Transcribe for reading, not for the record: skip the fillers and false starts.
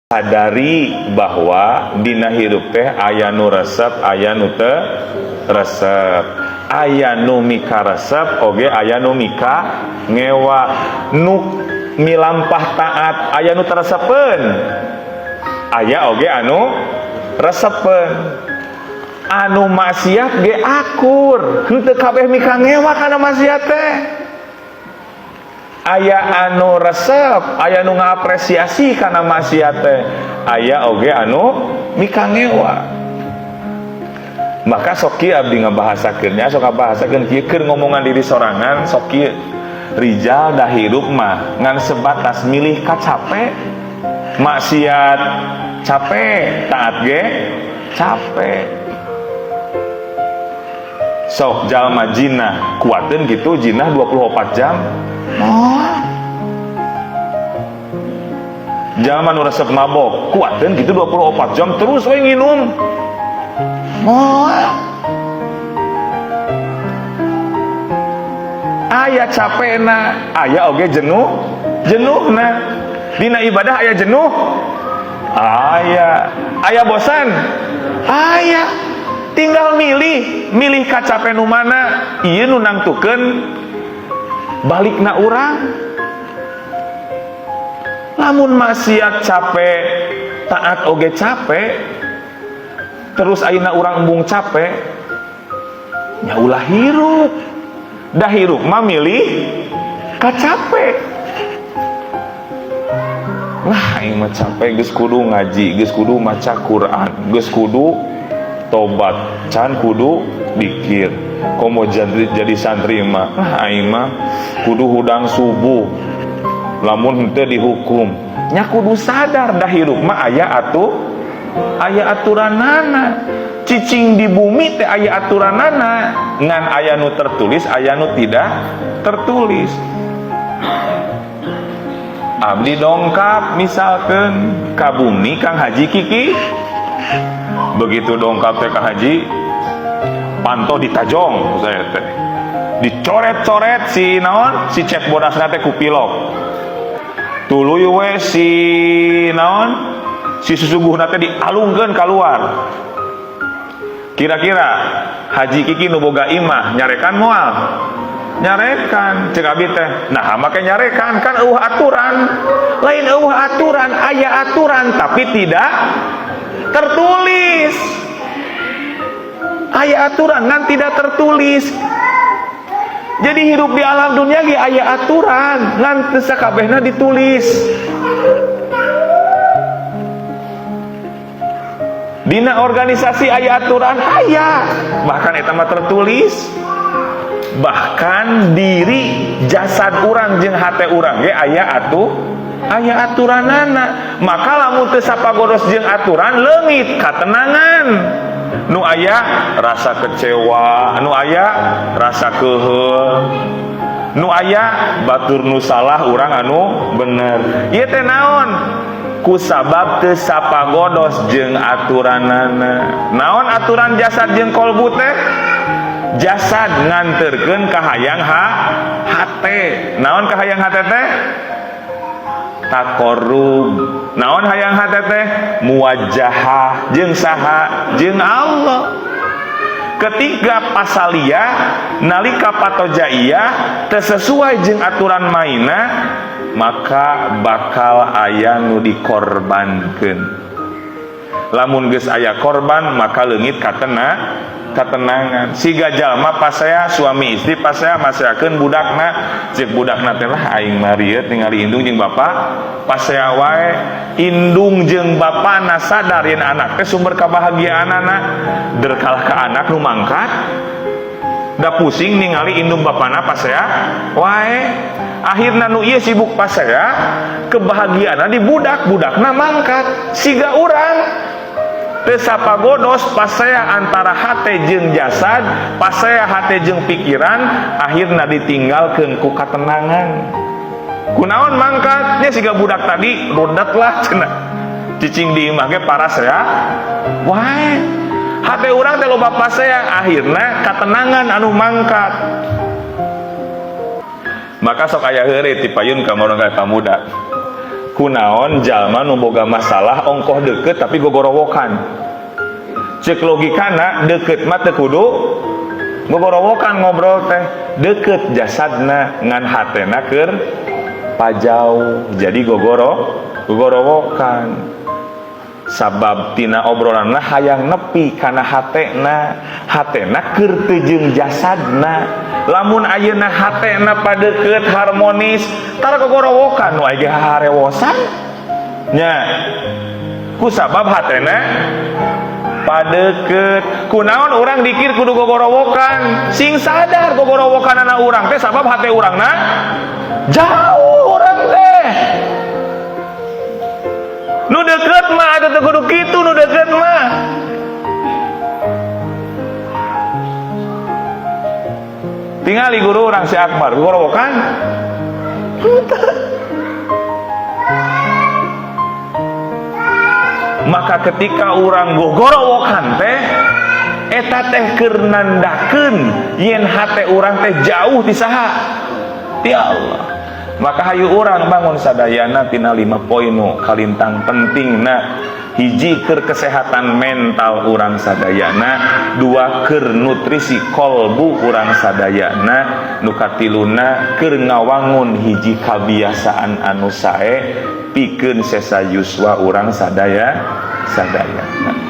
Sadari bahwa dina hirup teh aya nu resep, aya nu teu resep, aya nu mika resep oge aya nu mika ngewa. Nu milampah taat aya nu teresepeun, aya oge anu resepeun. Anu maksiat ge akur, henteu kabeh mika ngewa kana maksiat teh. Aya anu resep, aya nu ngapresiasi kana maksiat teh, aya oge anu mika ngewa. Maka sok kieu abdi ngabahasakeun nya, sok ngabahasakeun kieu keur ngomongan diri sorangan. Sok kieu, rijal dah hirup mah ngan sebatas milih kacape. Maksiat capek, taat ge capek. Sok jalma jinah kuateun gitu, jinah 24 jam. Oh. Jalma nu resep mabok kuateun gitu 24 jam terus we nginum. Moal. Aya capekna, aya oge jenuh, jenuhna. Dina ibadah aya jenuh, aya. Aya bosan, aya. Tinggal milih, milih kacape nu mana, ieu nu nangtukeun balikna urang. Lamun maksiat capek, taat oge capek, terus ayeuna urang embung capek, nya ulah hirup. Dah hirup mah milih kacape. Lah aing mah capek, geus kudu ngaji, geus kudu maca Quran, geus kudu tobat, can kudu dikir. Komo jadi santri mah, lah aing mah kudu hudang subuh, lamun henteu dihukum. Nya kudu sadar dah hirup mah aya atuh, aya aturanana. Cicing di bumi teh aya aturanana, ngan aya nu tertulis, aya nu tidak tertulis. Abdi dongkap misalkan ka bumi Kang Haji Kiki, begitu dongkap teh Kang Haji panto ditajong saya teh, dicoret-coret si naon si cat bodasna teh ku pilok, tuluy we si naon si susuguhna teh dialungkeun keluar. Kira-kira Haji Kiki nu boga imah nyarekan moal? Nyarekan. Cek abi teh, nah make nyarekan kan eueuh aturan. Lain eueuh aturan, aya aturan tapi tidak tertulis. Aya aturan ngan tidak tertulis. Jadi hidup di alam dunia ge aya aturan ngan teu sakabehna ditulis. Dina organisasi aya aturan, aya, bahkan eta mah tertulis. Bahkan diri jasad urang jeung hate urang ge aya atuh, aya aturanana. Maka lamun teu sapagodos jeung aturan, leungit katenangan. Nu aya rasa kecewa, nu aya rasa keuheul, nu aya batur nu salah, urang anu bener. Ieu teh naon? Ku sabab teu sapagodos jeung aturanana. Naon aturan jasad jeung kolbu teh? Jasad nganterkeun ka hayang hate. Naon ka hayang hate teh? Takorub. Naon hayang hate teh? Muwajjahah jeung saha? Jeung Allah. Ketika pasalia nalika patojaiyah teu sesuai jeung aturan maina, maka bakal aya nu dikorbankeun. Lamun geus aya korban, maka leungit katenangan. Siga jalma pasea, suami istri pasea maseakeun budakna, ceuk budakna teh, lah aing mah rieut ningali indung jeung bapa pasea wae. Indung jeung bapana sadar yen anak teh sumber kebahagiaanana, derkalah ka anak nu mangkat da pusing ningali indung bapana pasea wae. Akhirna nu ieu sibuk pasea, kebahagiaanna di budak, budakna mangkat. Siga urang teu sapagodos pasea antara hate jeung jasad, pasea hate jeung pikiran, akhirna ditinggalkeun ku katenangan. Kunaon mangkatnya? Siga budak tadi rudet lah cenah, cicing di imah ge parasea wae. Hate urang teh loba pasea, akhirna katenangan anu mangkat. Maka sok aya heureuy ti payun ka marang pamuda. Kunaon jalma nu boga masalah ongkoh deket tapi gogorowokan? Cek logikana deket mah teu kudu gogorowokan ngobrol teh. Deket jasadna ngan hatena keur pajauh, jadi gogorowokan. Sabab tina obrolanna hayang nepi kana hatena, hatena keur teu jeung jasadna. Lamun ayeuna hatena padeukeut harmonis, tara gogorowokan nu aya ge haharewosan nya, ku sabab hatena padeukeut. Kunaon urang dikir kudu gogorowokan? Sing sadar gogorowokanana urang teh sabab hate urangna jauh. Urang teh nu deket mah atuh teu kudu kitu, nu deket mah. Tingali guru urang si Akbar gogorowokan. Maka ketika urang gogorowokan teh, eta teh keur nandakeun yen hate urang teh jauh ti saha? Ti Allah. Maka hayu urang bangun sadayana tina 5 poin nu kalintang pentingna. Hiji, keur kesehatan mental urang sadayana. Dua, keur nutrisi kolbu urang sadayana. Nu katiluna, keur ngawangun hiji kabiasaan anu sae pikeun sesa yuswa urang sadayana.